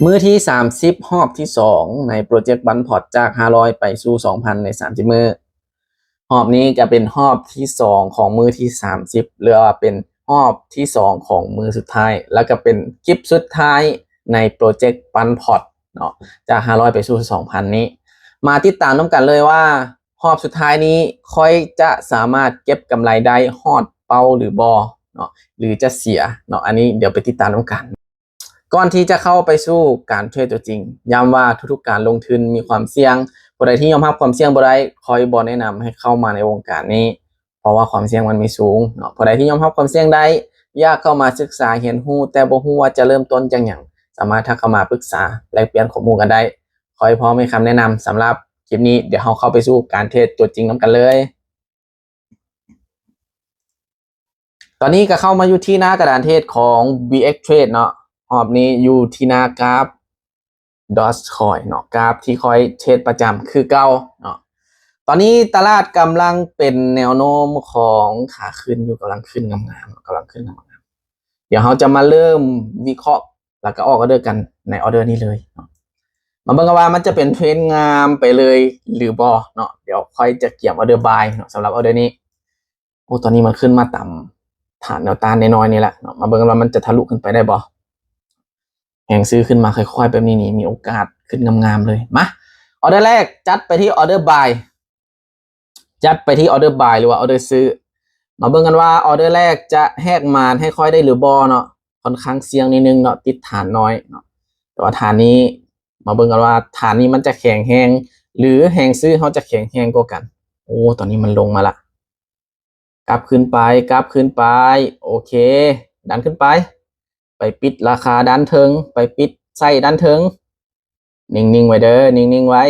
ມື້ທີສາມສິບ ຮອບທີສອງໃນໂປຣເຈັກບັ້ນພອດ ຈາກຫ້າຮ້ອຍໄປສູ່ສອງພັນໃນສາມສິບມື້. ຮອບນີ້ຈະເປັນຮອບທີສອງຂອງມື້ທີສາມສິບ ຫຼືວ່າເປັນຮອບທີສອງຂອງມື້ສຸດທ້າຍ ແລ້ວກໍເປັນຄລິບສຸດທ້າຍໃນໂປຣເຈັກບັ້ນພອດເນາະ ຈາກຫ້າຮ້ອຍໄປສູ່ສອງພັນນີ້. ມາຕິດຕາມນຳກັນເລີຍວ່າ ຮອບສຸດທ້າຍນີ້ຂ້ອຍຈະສາມາດເກັບກຳໄລໄດ້ຮອດເປົ້າຫຼືບໍ່ເນາະ ຫຼືຈະເສຍເນາະ ອັນນີ້ດຽວໄປຕິດຕາມນຳກັນ. ກ່ອນທີ່ຈະເຂົ້າໄປສູ່ການເທຣດຕົວຈິງ, ຢ້ຳວ່າທຸກໆການລົງທຶນມີຄວາມສ່ຽງ. ຜູ້ໃດທີ່ຍອມຮັບຄວາມສ່ຽງບໍ່ໄດ້, ຂ້ອຍບໍ່ແນະນຳໃຫ້ເຂົ້າມາໃນວົງການນີ້, ເພາະວ່າຄວາມສ່ຽງມັນມີສູງເນາະ. ຜູ້ໃດທີ່ຍອມຮັບຄວາມສ່ຽງໄດ້, ຢາກເຂົ້າມາສຶກສາຮຽນຮູ້ ແຕ່ບໍ່ຮູ້ວ່າຈະເລີ່ມຕົ້ນຈາກຫຍັງ, ສາມາດທັກເຂົ້າມາປຶກສາແລກປ່ຽນຂໍ້ມູນກັນໄດ້. ຂ້ອຍພ້ອມໃຫ້ຄຳແນະນຳ. ສຳລັບຄລິບນີ້, ດຽວເຮົາເຂົ້າໄປສູ່ການເທຣດຕົວຈິງນຳກັນເລີຍ. ຕອນນີ້ກໍເຂົ້າມາຢູ່ທີ່ໜ້າກະດານເທຣດຂອງ ບີເອັກເທຣດເນາະ, ຮອບນີ້ຢູ່ທີ່ໜ້າກາຟ Dogecoin ເນາະ, ກາຟທີ່ຂ້ອຍເທຣດປະຈຳຄືເກົ່າເນາະ. ຕອນນີ້ຕະຫຼາດກຳລັງເປັນແນວໂນ້ມຂອງຂາຂຶ້ນຢູ່, ກຳລັງຂຶ້ນງາມໆເນາະ, ກຳລັງຂຶ້ນງາມໆ. ດຽວເຮົາຈະມາເລີ່ມວິເຄາະ ແລ້ວກໍອອກອອເດີກັນໃນອອເດີນີ້ເລີຍເນາະ. ມາເບິ່ງກັນວ່າມັນຈະເປັນເທຣນງາມໄປເລີຍຫຼືບໍ່ເນາະ. ດຽວຂ້ອຍຈະກຽມອອເດີບາຍເນາະ ສຳລັບອອເດີນີ້. ໂອ້ ຕອນນີ້ມັນຂຶ້ນມາຕາມຖານແນວຕ້ານນ້ອຍໆນີ້ແຫຼະເນາະ. ມາເບິ່ງກັນວ່າມັນຈະທະລຸຂຶ້ນໄປໄດ້ບໍ່. ແຮງຊື້ຂຶ້ນມາຄ່ອຍໆແບບນີ້ນີ້ ມີໂອກາດຂຶ້ນງາມໆເລີຍ. ມາ ອອເດີແລກ ຈັດໄປທີ່ອອເດີບາຍ. ຈັດໄປທີ່ອອເດີບາຍ ຫຼືວ່າອອເດີຊື້. ມາເບິ່ງກັນວ່າອອເດີແລກຈະແຫກມານໃຫ້ຂ້ອຍໄດ້ຫຼືບໍ່ເນາະ. ຄ່ອນຂ້າງສ່ຽງນິດໜຶ່ງເນາະ, ຕິດຖານນ້ອຍເນາະ. ແຕ່ວ່າຖານນີ້ ມາເບິ່ງກັນວ່າຖານນີ້ມັນຈະແຂງແຮງ ຫຼືແຮງຊື້ເຮົາຈະແຂງແຮງກວ່າກັນ. ໂອ້ ຕອນນີ້ມັນລົງມາລະ. ກັບຂຶ້ນໄປ, ກັບຂຶ້ນໄປ. ໂອເຄ, ດັນຂຶ້ນໄປ. ໄປປິດລາຄາດ້ານເທິງ, ໄປປິດໄສ້ດ້ານເທິງ. ນິ່ງໆໄວ້ເດີ, ນິ່ງໆໄວ້.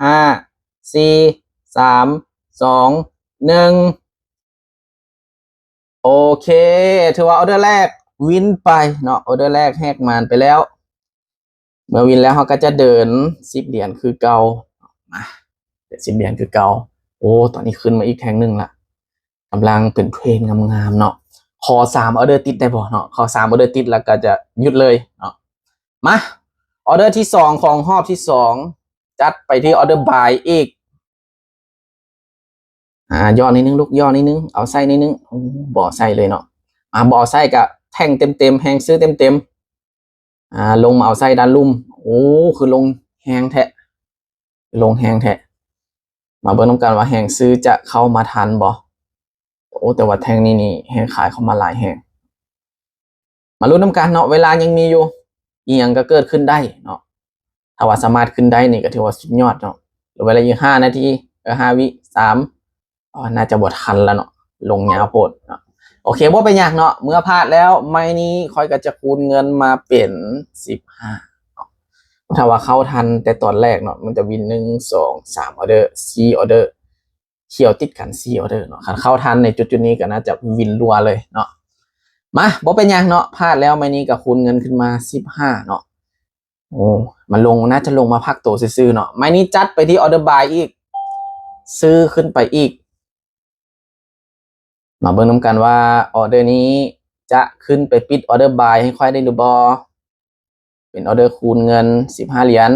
ຫ້າ ສີ່ ສາມ ສອງ ໜຶ່ງ. ໂອເຄ, ຖືວ່າອອເດີແລກວິນໄປເນາະ, ອອເດີແລກແຫກມານໄປແລ້ວ. ເມື່ອວິນແລ້ວ ເຮົາກໍຈະເດີນສິບຫຼຽນຄືເກົ່າ. ມາ ເດີນສິບຫຼຽນຄືເກົ່າ. ໂອ້ ຕອນນີ້ຂຶ້ນມາອີກແທ່ງໜຶ່ງລະ. ກຳລັງເປັນເທຣນງາມໆເນາະ. ຂໍສາມອອເດີຕິດໄດ້ບໍ່ເນາະ? ຂໍສາມອອເດີຕິດແລ້ວກໍຈະຢຸດເລີຍເນາະ. ມາ ອອເດີທີສອງຂອງຮອບທີສອງ ຈັດໄປທີ່ອອເດີບາຍອີກ. ອາ ຫຍໍ້ນິດໜຶ່ງລູກ, ຫຍໍ້ນິດໜຶ່ງ, ເອົາໃສ່ນິດໜຶ່ງ. ໂອ້ ບໍ່ໃສ່ເລີຍເນາະ. ອາ ບໍ່ໃສ່ກະແທ່ງເຕັມໆ, ແຮງຊື້ເຕັມໆ. ອາ ລົງມາເອົາໃສ່ດ້ານລຸ່ມ. ໂອ້ ຄືລົງແຮງແທ້, ລົງແຮງແທ້. ມາເບິ່ງນຳກັນວ່າແຮງຊື້ຈະເຂົ້າມາທັນບໍ່. ໂອ້ ແຕ່ວ່າແທ່ງນີ້ນີ້ແຮງຂາຍເຂົ້າມາຫຼາຍແຮງ. ມາລຸ້ນນຳກັນເນາະ, ເວລາຍັງມີຢູ່, ອີ່ຫຍັງກໍເກີດຂຶ້ນໄດ້ເນາະ. ຖ້າວ່າສາມາດຂຶ້ນໄດ້ນີ້ກໍຖືວ່າສຸດຍອດເນາະ. ເວລາອີກຫ້ານາທີ, ເອີ ຫ້າວິ, ສາມ, ອໍ ໜ້າຈະບໍ່ທັນລະເນາະ, ລົງຍາວໂພດເນາະ. ໂອເຄ, ບໍ່ເປັນຫຍັງເນາະ, ເມື່ອພາດແລ້ວ ໄມ້ນີ້ຂ້ອຍກໍຈະຄູນເງິນມາເປັນສິບຫ້າເນາະ. ຖ້າວ່າເຂົ້າທັນແຕ່ຕອນແລກເນາະ, ມັນຈະວິນ ໜຶ່ງ ສອງ ສາມ ອອເດີ, ສີ່ ອອເດີ. ຂຽວຕິດກັນສີ່ອອເດີເນາະ. ຄັນເຂົ້າທັນໃນຈຸດໆນີ້ກໍໜ້າຈະວິນລົວເລີຍເນາະ. ມາ ບໍ່ເປັນຫຍັງເນາະ, ພາດແລ້ວໄມ້ນີ້ກໍຄູນເງິນຂຶ້ນມາສິບຫ້າເນາະ. ໂອ້ ມັນລົງ, ໜ້າຈະລົງມາພັກໂຕຊື່ໆເນາະ. ໄມ້ນີ້ຈັດໄປທີ່ອອເດີບາຍອີກ, ຊື້ຂຶ້ນໄປອີກ. ມາເບິ່ງນຳກັນວ່າອອເດີນີ້ຈະຂຶ້ນໄປປິດອອເດີບາຍໃຫ້ຂ້ອຍໄດ້ຫຼືບໍ່? ເປັນອອເດີຄູນເງິນສິບຫ້າຫຼຽນ.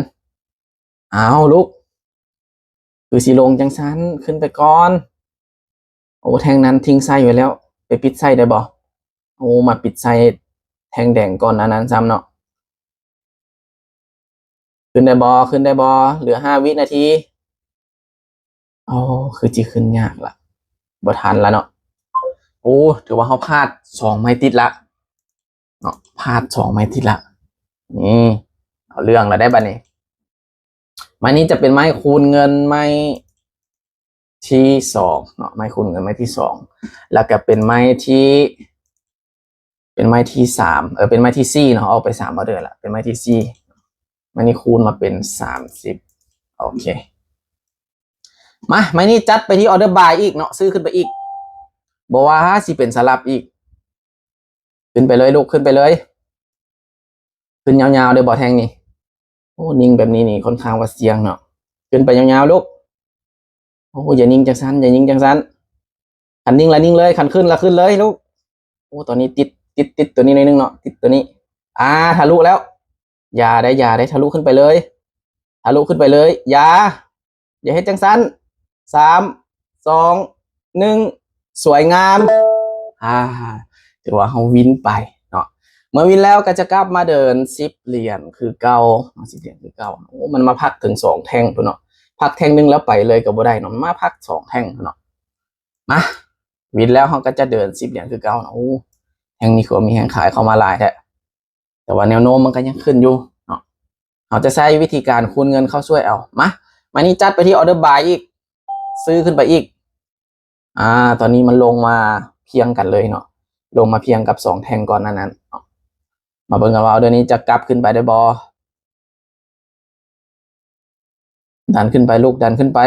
ອ້າວ ລຸກ ຄືຊິລົງຈັ່ງຊັ້ນ, ຂຶ້ນໄປກ່ອນ. ໂອ້ ແທ່ງນັ້ນຖິ້ມໃສ່ໄວ້ແລ້ວ, ໄປປິດໃສ່ໄດ້ບໍ່? ໂອ້ ມາປິດໃສ່ແທ່ງແດງກ່ອນໜ້ານັ້ນຊ້ຳເນາະ. ຂຶ້ນໄດ້ບໍ່? ຂຶ້ນໄດ້ບໍ່? ເຫຼືອຫ້າວິນາທີ. ໂອ້ ຄືຊິຂຶ້ນຍາກລະ, ບໍ່ທັນລະເນາະ. ໂອ້ ຖືວ່າເຮົາພາດສອງໄມ້ຕິດລະເນາະ, ພາດສອງໄມ້ຕິດລະ. ນີ້ ເອົາເລື່ອງລະໄດ໋ບັດນີ້. ໄມ້ນີ້ຈະເປັນໄມ້ຄູນເງິນ ໄມ້ທີສອງເນາະ, ໄມ້ຄູນເງິນໄມ້ທີສອງ, ແລ້ວກະເປັນໄມ້ທີ ເປັນໄມ້ທີສາມ ເອີ ເປັນໄມ້ທີສີ່ເນາະ, ອອກໄປສາມອອເດີລະ, ເປັນໄມ້ທີສີ່. ໄມ້ນີ້ຄູນມາເປັນສາມສິບ. ໂອເຄ ມາ ໄມ້ນີ້ຈັດໄປທີ່ອອເດີບາຍອີກເນາະ, ຊື້ຂຶ້ນໄປອີກ, ບໍ່ວ່າຊິເປັນສະຫຼັບອີກ. ຂຶ້ນໄປເລີຍລູກ, ຂຶ້ນໄປເລີຍ. ຂຶ້ນຍາວໆ ໄດ້ບໍ່ແທ່ງນີ້? ໂອ້ ນິ່ງແບບນີ້ນີ້ຄ່ອນຂ້າງວ່າສ່ຽງເນາະ. ຂຶ້ນໄປຍາວໆລູກ. ໂອ້ ຢ່ານິ່ງຈັ່ງຊັ້ນ, ຢ່ານິ່ງຈັ່ງຊັ້ນ. ຄັນນິ່ງລະນິ່ງເລີຍ, ຄັນຂຶ້ນລະຂຶ້ນເລີຍລູກ. ໂອ້ ຕອນນີ້ຕິດ ຕິດ ຕິດຕົວນີ້ໜ້ອຍໜຶ່ງເນາະ, ຕິດຕົວນີ້. ອາ ທະລຸແລ້ວ. ຢ່າໄດ້ ຢ່າໄດ້ ທະລຸຂຶ້ນໄປເລີຍ ທະລຸຂຶ້ນໄປເລີຍ ຢ່າ ຢ່າເຮັດຈັ່ງຊັ້ນ ສາມ ສອງ ໜຶ່ງ ສວຍງາມ ອ່າ ຖືວ່າເຮົາວິນໄປເນາະ. ເມື່ອວິນແລ້ວກໍຈະກັບມາເດີນສິບຫຼຽນຄືເກົ່າເນາະ ສິບຫຼຽນຄືເກົ່າ. ໂອ້ ມັນມາພັກເຖິງສອງແທ່ງພຸ້ນເນາະ ພັກແທ່ງໜຶ່ງແລ້ວໄປເລີຍກໍບໍ່ໄດ້ເນາະ ມາພັກສອງແທ່ງພຸ້ນເນາະ. ມາ ວິນແລ້ວເຮົາກໍຈະເດີນສິບຫຼຽນຄືເກົ່າເນາະ. ໂອ້ ແທ່ງນີ້ຄືວ່າມີແຮງຂາຍເຂົ້າມາຫຼາຍແທ້ ແຕ່ວ່າແນວໂນ້ມມັນກໍຍັງຂຶ້ນຢູ່ເນາະ. ເຮົາຈະໃຊ້ວິທີການຄູນເງິນເຂົ້າຊ່ວຍເອົາ. ມາ ໄມ້ນີ້ຈັດໄປທີ່ອອເດີບາຍອີກ ຊື້ຂຶ້ນໄປອີກ. ອ່າ ຕອນນີ້ມັນລົງມາພຽງກັນເລີຍເນາະ ລົງມາພຽງກັບສອງແທ່ງກ່ອນໜ້ານັ້ນເນາະ. ມາເບິ່ງກັນວ່າອອເດີນີ້ຈະກັບຂຶ້ນໄປໄດ້ບໍ່? ດັນຂຶ້ນໄປລູກ ດັນຂຶ້ນໄປ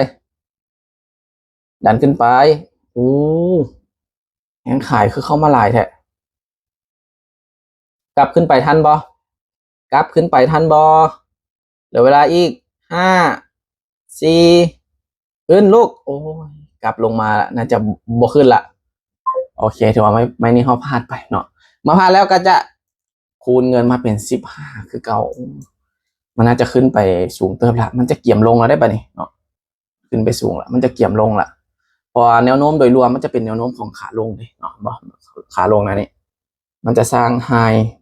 ດັນຂຶ້ນໄປ. ໂອ້ ແຮງຂາຍຄືເຂົ້າມາຫຼາຍແທ້. ກັບຂຶ້ນໄປທັນບໍ່? ກັບຂຶ້ນໄປທັນບໍ່? ເຫຼືອເວລາອີກ ຫ້າ ສີ່ ຂຶ້ນລູກ. ໂອ້ຍ ກັບລົງມາລະ ໜ້າຈະບໍ່ຂຶ້ນລະ. ໂອເຄ ຖືວ່າໄມ້ ໄມ້ນີ້ເຮົາພາດໄປເນາະ. ມາພາດແລ້ວກໍຈະຄູນເງິນມາເປັນສິບຫ້າຄືເກົ່າ. ມັນໜ້າຈະຂຶ້ນໄປສູງເຕີບລະ ມັນຈະກຽມລົງແລ້ວໄດ໋ບາດນີ້ເນາະ. ຂຶ້ນໄປສູງລະ ມັນຈະກຽມລົງລະ ເພາະວ່າແນວໂນ້ມໂດຍລວມມັນຈະເປັນແນວໂນ້ມຂອງຂາລົງເດ້ເນາະ ເຫັນບໍ່? ຂາລົງນະນີ້ ມັນຈະສ້າງໄຮ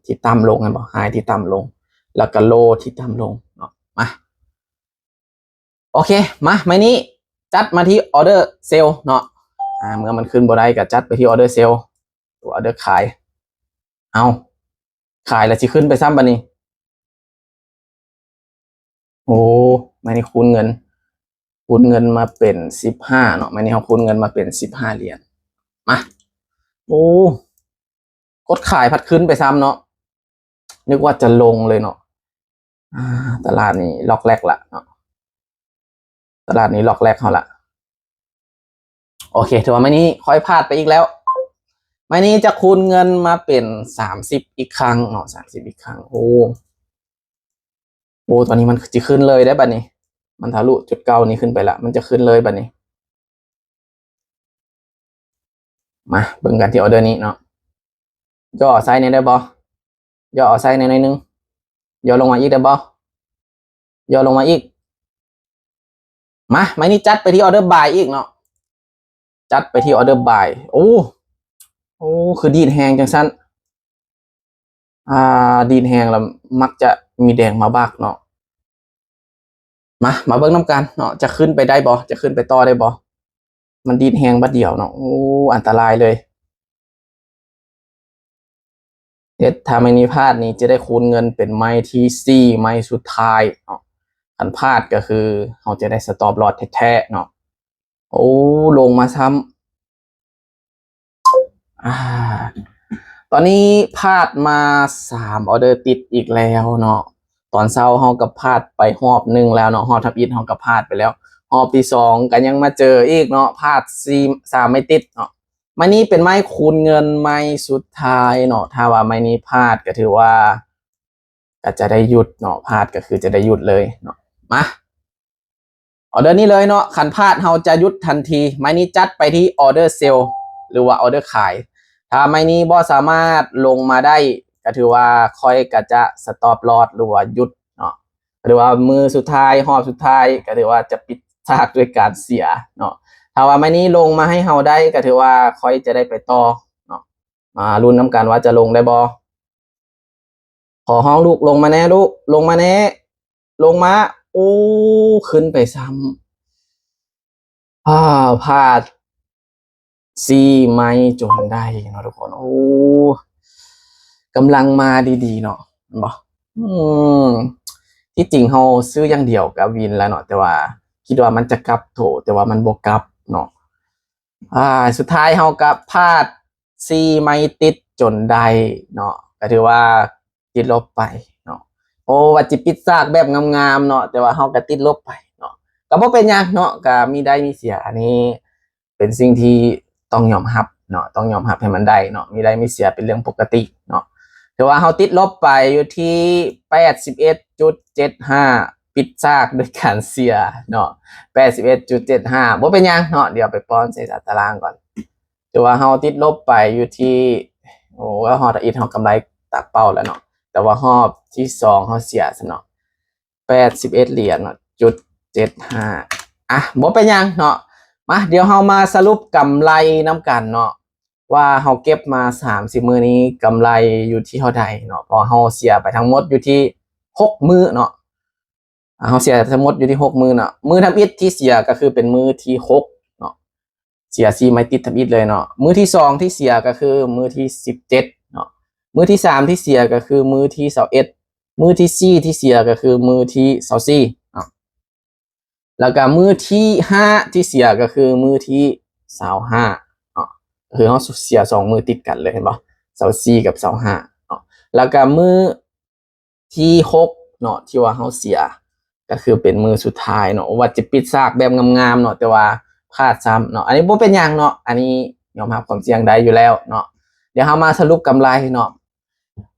ທີ່ຕ່ຳລົງ ເຫັນບໍ່? ໄຮທີ່ຕ່ຳລົງ ແລ້ວກໍໂລທີ່ຕ່ຳລົງເນາະ. ມາ ໂອເຄ ມາ ໄມ້ນີ້ຈັດມາທີ່ອອເດີເຊວເນາະ. ອ່າ ເມື່ອມັນຂຶ້ນບໍ່ໄດ້ກໍຈັດໄປທີ່ອອເດີເຊວ ຫຼືວ່າອອເດີຂາຍ. ເອົາ ຂາຍແລ້ວຊິຂຶ້ນໄປຊ້ຳບາດນີ້. ໂອ້ ໄມ້ນີ້ຄູນເງິນ ຄູນເງິນມາເປັນສິບຫ້າເນາະ. ໄມ້ນີ້ເຮົາຄູນເງິນມາເປັນສິບຫ້າຫຼຽນ. ມາ ໂອ້ ກົດຂາຍພັດຂຶ້ນໄປຊ້ຳເນາະ ນຶກວ່າຈະລົງເລີຍເນາະ. ອ່າ ຕະຫຼາດນີ້ລັອກແລັກລະເນາະ ຕະຫຼາດນີ້ລັອກແລັກເຮົາລະ. ໂອເຄ ຖືວ່າໄມ້ນີ້ຂ້ອຍພາດໄປອີກແລ້ວ. ໄມ້ນີ້ຈະຄູນເງິນມາເປັນສາມສິບອີກຄັ້ງເນາະ ສາມສິບອີກຄັ້ງ. ໂອ້ ໂອ້ ຕອນນີ້ມັນຊິຂຶ້ນເລີຍໄດ໋ບາດນີ້ ມັນທະລຸຈຸດເກົ່ານີ້ຂຶ້ນໄປລະ ມັນຈະຂຶ້ນເລີຍບາດນີ້. ມາເບິ່ງກັນທີ່ອອເດີນີ້ເນາະ. ຫຍໍ້ໃສ່ແດ່ໄດ້ບໍ່? ຫຍໍ້ໃສ່ແດ່ໜ້ອຍໜຶ່ງ. ຫຍໍ້ລົງມາອີກໄດ້ບໍ່? ຫຍໍ້ລົງມາອີກ. ມາ ໄມ້ນີ້ຈັດໄປທີ່ອອເດີບາຍອີກເນາະ ຈັດໄປທີ່ອອເດີບາຍ. ໂອ້ ໂອ້ ຄືດີດແຮງຈັ່ງຊັ້ນ. ອ່າ ດີດແຮງແລ້ວມັກຈະມີແດງມາບັກເນາະ. ມາ ມາເບິ່ງນຳກັນເນາະ ຈະຂຶ້ນໄປໄດ້ບໍ່? ຈະຂຶ້ນໄປຕໍ່ໄດ້ບໍ່? ມັນດີດແຮງບາດດຽວເນາະ. ໂອ້ ອັນຕະລາຍເລີຍ. ເຮັດ ຖ້າໄມ້ນີ້ພາດນີ້ຈະໄດ້ຄູນເງິນເປັນໄມ້ທີສີ່ ໄມ້ສຸດທ້າຍເນາະ. ຄັນພາດກໍຄືເຮົາຈະໄດ້ສະຕັອບລອສແທ້ໆເນາະ. ໂອ້ ລົງມາຊ້ຳ. ອາ ຕອນນີ້ພາດມາສາມອອເດີຕິດອີກແລ້ວເນາະ. ຕອນເຊົ້າເຮົາກໍພາດໄປຮອບໜຶ່ງແລ້ວເນາະ ຮອບທຳອິດເຮົາກໍພາດໄປແລ້ວ ຮອບທີສອງກໍຍັງມາເຈີອີກເນາະ ພາດສີ່ ສາມໄມ້ຕິດເນາະ. ໄມ້ນີ້ເປັນໄມ້ຄູນເງິນໄມ້ສຸດທ້າຍເນາະ. ຖ້າວ່າໄມ້ນີ້ພາດກໍຖືວ່າ ກໍຈະໄດ້ຢຸດເນາະ ພາດກໍຄືຈະໄດ້ຢຸດເລີຍເນາະ. ມາ ອອເດີນີ້ເລີຍເນາະ ຄັນພາດເຮົາຈະຢຸດທັນທີ. ໄມ້ນີ້ຈັດໄປທີ່ອອເດີເຊວ ຫຼືວ່າອອເດີຂາຍ. ຖ້າໄມ້ນີ້ບໍ່ສາມາດລົງມາໄດ້ ກໍຖືວ່າຂ້ອຍກໍຈະສະຕັອບລອສ ຫຼືວ່າຢຸດເນາະ ຫຼືວ່າມື້ສຸດທ້າຍ ຮອບສຸດທ້າຍ ກໍຖືວ່າຈະປິດສາກດ້ວຍການເສຍເນາະ. ຖ້າວ່າໄມ້ນີ້ລົງມາໃຫ້ເຮົາໄດ້ ກໍຖືວ່າຂ້ອຍຈະໄດ້ໄປຕໍ່ເນາະ. ມາລຸ້ນນຳກັນວ່າຈະລົງໄດ້ບໍ່? ຂໍຮ້ອງລູກ ລົງມາແດ່ລູກ ລົງມາແດ່ ລົງມາ. ໂອ້ ຂຶ້ນໄປຊ້ຳ. ອາ ພາດສີ່ໄມ້ຈົນໄດ້ເນາະທຸກຄົນ. ໂອ້ ກຳລັງມາດີໆເນາະ ແມ່ນບໍ່? ອືມ ທີ່ຈິງເຮົາຊື້ຢ່າງດຽວກໍວິນແລ້ວເນາະ ແຕ່ວ່າຄິດວ່າມັນຈະກັບໂຕ ແຕ່ວ່າມັນບໍ່ກັບເນາະ. ອາ ສຸດທ້າຍເຮົາກໍພາດສີ່ໄມ້ຕິດຈົນໄດ້ເນາະ ກໍຖືວ່າຕິດລົບໄປເນາະ. ໂອ້ ວ່າຊິປິດສາກແບບງາມໆເນາະ ແຕ່ວ່າເຮົາກໍຕິດລົບໄປເນາະ. ກໍບໍ່ເປັນຫຍັງເນາະ ກໍມີໄດ້ມີເສຍ ອັນນີ້ເປັນສິ່ງທີ່ຕ້ອງຍອມຮັບເນາະ ຕ້ອງຍອມຮັບໃຫ້ມັນໄດ້ເນາະ ມີໄດ້ມີເສຍເປັນເລື່ອງປົກກະຕິເນາະ. ຖືວ່າເຮົາຕິດລົບໄປຢູ່ທີ່ແປດສິບເອັດຈຸດເຈັດຫ້າ ປິດສາກດ້ວຍການເສຍເນາະ ແປດສິບເອັດຈຸດເຈັດຫ້າ. ບໍ່ເປັນຫຍັງເນາະ ດຽວໄປປ້ອນໃສ່ຕາຕະລາງກ່ອນ. ຖືວ່າເຮົາຕິດລົບໄປຢູ່ທີ່ ໂອ້ ຮອດທຳອິດເຮົາກຳໄລຕາມເປົ້າແລ້ວເນາະ. ແຕ່ວ່າຮອບທີສອງເຮົາເສຍຊະເນາະ ແປດສິບເອັດຫຼຽນເນາະ ຈຸດເຈັດຫ້າ ອ່ະ ບໍ່ເປັນຫຍັງເນາະ. ມາ ດຽວເຮົາມາສະຫຼຸບກຳໄລນຳກັນເນາະ ວ່າເຮົາເກັບມາສາມສິບມື້ນີ້ ກຳໄລຢູ່ທີ່ເທົ່າໃດເນາະ. ເພາະເຮົາເສຍໄປທັງໝົດຢູ່ທີ່ຫົກມື້ເນາະ ອ່າ ເຮົາເສຍທັງໝົດຢູ່ທີ່ຫົກມື້ເນາະ. ມື້ທຳອິດທີ່ເສຍກໍຄືເປັນມື້ທີຫົກເນາະ ເສຍສີ່ໄມ້ຕິດທຳອິດເລີຍເນາະ. ມື້ທີສອງທີ່ເສຍກໍຄືມື້ທີສິບເຈັດເນາະ. ມື້ທີສາມທີ່ເສຍກໍຄືມື້ທີຊາວເອັດ. ມື້ທີສີ່ທີ່ເສຍກໍຄືມື້ທີຊາວສີ່ເນາະ. ແລ້ວກໍມື້ທີຫ້າທີ່ເສຍກໍຄືມື້ທີຊາວຫ້າເນາະ. ກໍຄືເຮົາເສຍສອງມື້ຕິດກັນເລີຍ ເຫັນບໍ່? ຊາວສີ່ກັບຊາວຫ້າເນາະ. ແລ້ວກໍມື້ທີຫົກເນາະ ທີ່ວ່າເຮົາເສຍ ກໍຄືເປັນມື້ສຸດທ້າຍເນາະ ວ່າຈະປິດສາກແບບງາມໆເນາະ ແຕ່ວ່າພາດຊ້ຳເນາະ. ອັນນີ້ບໍ່ເປັນຫຍັງເນາະ ອັນນີ້ຍອມຮັບຄວາມສ່ຽງໄດ້ຢູ່ແລ້ວເນາະ. ດຽວເຮົາມາສະຫຼຸບກຳໄລເນາະ.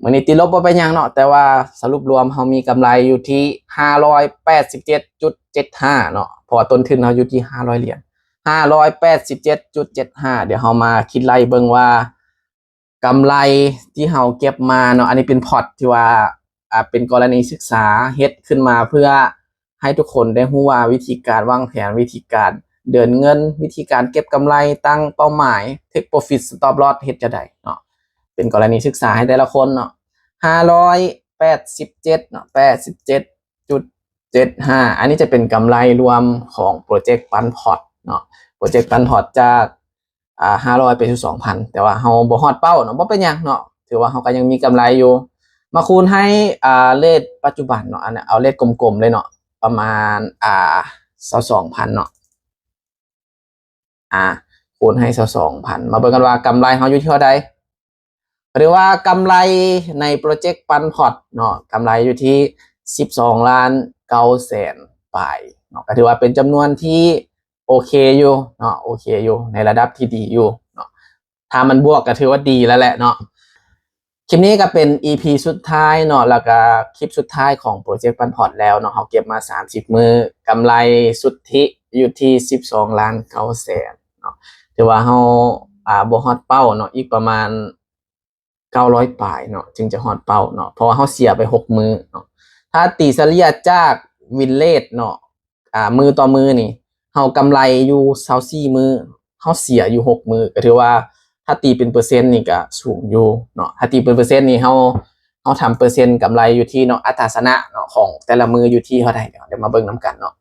ມື້ນີ້ຕິດລົບບໍ່ເປັນຫຍັງເນາະ ແຕ່ວ່າສະຫຼຸບລວມເຮົາມີກຳໄລຢູ່ທີ່ຫ້າຮ້ອຍແປດສິບເຈັດຈຸດເຈັດຫ້າເນາະ ເພາະວ່າຕົ້ນທຶນເຮົາຢູ່ທີ່ຫ້າຮ້ອຍຫຼຽນ ຫ້າຮ້ອຍແປດສິບເຈັດຈຸດເຈັດຫ້າ. ດຽວເຮົາມາຄິດໄລ່ເບິ່ງວ່າ ກຳໄລທີ່ເຮົາເກັບມາເນາະ ອັນນີ້ເປັນພອດທີ່ວ່າ ອ່າ ເປັນກໍລະນີສຶກສາ ເຮັດຂຶ້ນມາເພື່ອໃຫ້ທຸກຄົນໄດ້ຮູ້ວ່າວິທີການວາງແຜນ, ວິທີການເດີນເງິນ, ວິທີການເກັບກຳໄລ, ຕັ້ງເປົ້າໝາຍ, take profit, stop loss ເຮັດຈັ່ງໃດເນາະ. ເປັນກໍລະນີສຶກສາໃຫ້ແຕ່ລະຄົນເນາະ. ຫ້າຮ້ອຍແປດສິບເຈັດເນາະ ແປດສິບເຈັດຈຸດເຈັດຫ້າ ອັນນີ້ຈະເປັນກຳໄລລວມຂອງໂປຣເຈັກປັນພອດເນາະ. ໂປຣເຈັກປັນພອດຈາກ ອ່າ ຫ້າຮ້ອຍໄປສູ່ສອງພັນ ແຕ່ວ່າເຮົາບໍ່ຮອດເປົ້າເນາະ ບໍ່ເປັນຫຍັງເນາະ ຖືວ່າເຮົາກໍຍັງມີກຳໄລຢູ່. ມາຄູນໃຫ້ ອ່າ ເຣດປັດຈຸບັນເນາະ ອັນເອົາເຣດກົມໆເລີຍເນາະ ປະມານ ອ່າ ຊາວສອງພັນເນາະ ອ່າ ຄູນໃຫ້ຊາວສອງພັນ ມາເບິ່ງກັນວ່າກຳໄລເຮົາຢູ່ທີ່ເທົ່າໃດ. ຫຼືວ່າກຳໄລໃນໂປຣເຈັກປັນພອດເນາະ ກຳໄລຢູ່ທີ່ສິບສອງລ້ານເກົ້າແສນປາຍເນາະ ກໍຖືວ່າເປັນຈຳນວນທີ່ໂອເຄຢູ່ເນາະ ໂອເຄຢູ່ ໃນລະດັບທີ່ດີຢູ່ເນາະ. ຖ້າມັນບວກກໍຖືວ່າດີແລ້ວແຫຼະເນາະ. ຄລິບນີ້ກໍເປັນອີພີສຸດທ້າຍເນາະ ແລ້ວກໍຄລິບສຸດທ້າຍຂອງໂປຣເຈັກປັນພອດແລ້ວເນາະ. ເຮົາເກັບມາສາມສິບມື້ ກຳໄລສຸດທິຢູ່ທີ່ສິບສອງລ້ານເກົ້າແສນເນາະ ຖືວ່າເຮົາ ອ່າ ບໍ່ຮອດເປົ້າເນາະ ອີກປະມານ ເກົ້າຮ້ອຍປາຍເນາະ ຈຶ່ງຈະຮອດເປົ້າເນາະ ເພາະວ່າເຮົາເສຍໄປຫົກມື້ເນາະ. ຖ້າຕີສະເລ່ຍຈາກວິນເຣດເນາະ ອ່າ ມື້ຕໍ່ມື້ນີ້ ເຮົາກຳໄລຢູ່ຊາວສີ່ມື້ ເຮົາເສຍຢູ່ຫົກມື້ ກໍຖືວ່າ ຖ້າຕີເປັນເປີເຊັນນີ້ກໍສູງຢູ່ເນາະ. ຖ້າຕີເປັນເປີເຊັນນີ້ ເຮົາ ເຮົາທຳເປີເຊັນກຳໄລຢູ່ທີ່ເນາະ ອັດຕາຊະນະເນາະ ຂອງແຕ່ລະມື້ຢູ່ທີ່ເທົ່າໃດເນາະ ດຽວມາເບິ່ງນຳກັນເນາະ.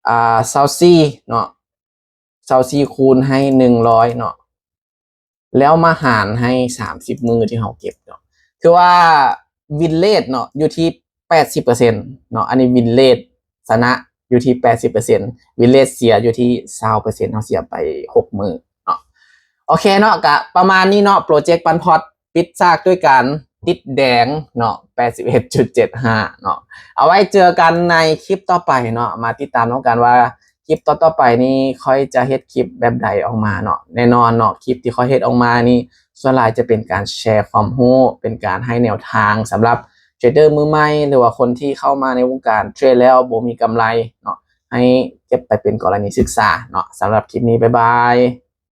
ອ່າ ຊາວສີ່ເນາະ ຊາວສີ່ຄູນໃຫ້ໜຶ່ງຮ້ອຍເນາະ ແລ້ວມາຫານໃຫ້ສາມສິບມື້ທີ່ເຮົາເກັບເນາະ ຖືວ່າວິນເຣດເນາະ ຢູ່ທີ່ແປດສິບເປີເຊັນເນາະ. ອັນນີ້ວິນເຣດຊະນະຢູ່ທີ່ແປດສິບເປີເຊັນ ວິນເຣດເສຍຢູ່ທີ່ຊາວເປີເຊັນ ເຮົາເສຍໄປຫົກມື້ເນາະ. ໂອເຄເນາະ ກະປະມານນີ້ເນາະ ໂປຣເຈັກປັນພອດ ປິດສາກດ້ວຍການຕິດແດງເນາະ ແປດສິບເອັດຈຸດເຈັດຫ້າເນາະ. ເອົາໄວ້ເຈີກັນໃນຄລິບຕໍ່ໄປເນາະ ມາຕິດຕາມນຳກັນວ່າຄລິບຕໍ່ໆໄປນີ້ຂ້ອຍຈະເຮັດຄລິບແບບໃດອອກມາເນາະ. ແນ່ນອນເນາະ ຄລິບທີ່ຂ້ອຍເຮັດອອກມານີ້ ສ່ວນຫຼາຍຈະເປັນການແຊຄວາມຮູ້ ເປັນການໃຫ້ແນວທາງສຳລັບເທຣດເດີມືໃໝ່ ຫຼືວ່າຄົນທີ່ເຂົ້າມາໃນວົງການເທຣດແລ້ວບໍ່ມີກຳໄລເນາະ ໃຫ້ເກັບໄປເປັນກໍລະນີສຶກສາເນາະ. ສຳລັບຄລິບນີ້ ບາຍບາຍ.